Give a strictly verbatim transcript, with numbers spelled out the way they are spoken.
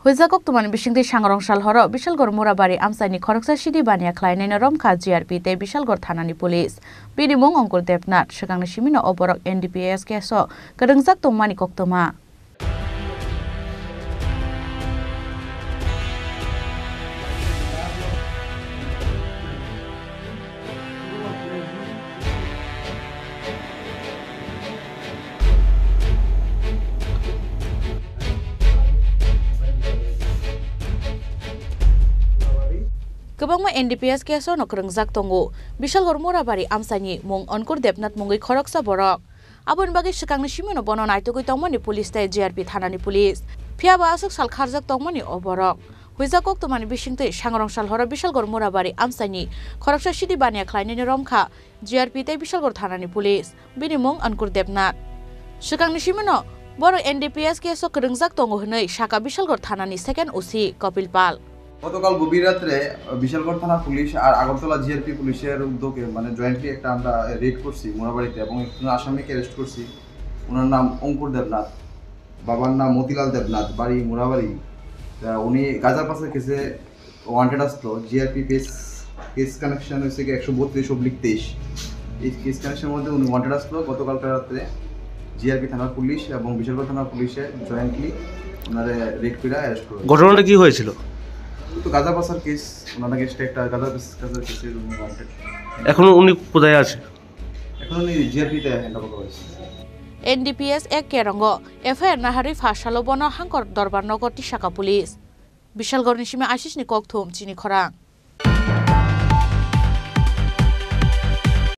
Huijak koktwmani bisingtwi sangrong sal horo Bishalgarh Murabari amchaini khoroksa sidi baniya khlainaino romkha G R P tei Bishalgarh thanani police. Bini mung Ankur Debnath, swkangni simino o borok N D P S case o kwrwngjak tongmani koktwma. Kwbangma N D P S case o no kwrwngjak tongo Bishalgarh Murabari amchaini mung Ankur Debnath mungwi khoroksa borok. Aboni bagwi swkangni simino bono naitugwi tongmani police tei G R P thanani police. Phiya ba aswk sal kharjak tongmani o borok. Huijak koktwmani bisingtwi sangrong sal horo Bishalgarh Murabari amchaini khoroksa sidi baniya khlainaino romkha G R P tei Bishalgarh thanani police. Bini mung Ankur Debnath. Swkangni simino borok N D P S case o kwrwngjak tongo hwnwi saka Bishalgarh thanani second O C Kapil Pal. গতকাল গভীর রাত্রে, আহ, বিশালগড় থানা পুলিশ আর আগরতলা জিআরপি পুলিশের উদ্যোগে, মানে, জয়েন্টলি একটা আমরা রেড করছি মোরাবাড়িতে এবং একজন আসামিকে অ্যারেস্ট করছি। ওনার নাম অঙ্কুর দেবনাথ, বাবার নাম মতিলাল দেবনাথ, বাড়ি মোরাবাড়ি। তা উনি গাঁজা পাচার কেসে ওয়ান্টেড আসলো। জিআরপি পেস, কেস কানেকশন হয়েছে কি একশো বত্রিশ অব্লিক তেইশ। এই কেস কানেকশনের মধ্যে উনি ওয়ান্টেড আসলো। গতকালকে রাত্রে জিআরপি থানার পুলিশ এবং বিশালগড় থানার পুলিশে জয়েন্টলি ওনারে রেড করে অ্যারেস্ট করে। ঘটনাটা কি হয়েছিল? তো গাঁজা পাচার কেস, ওনার এগেইনস্টে একটা গাঁজা পাচার, গাঁজার কেসে উনি ওয়ান্টেড। এখন উনি কোথায় আছে? এখন উনি জিআরপিতে হ্যান্ড ওভার করা হয়েছে। N D P S Act kerongo F I R naharwi pha salo bono Hangkor Dorbar Nogo tisaka police. Bishalgarhni simi Ashisni kokthum chini khorang.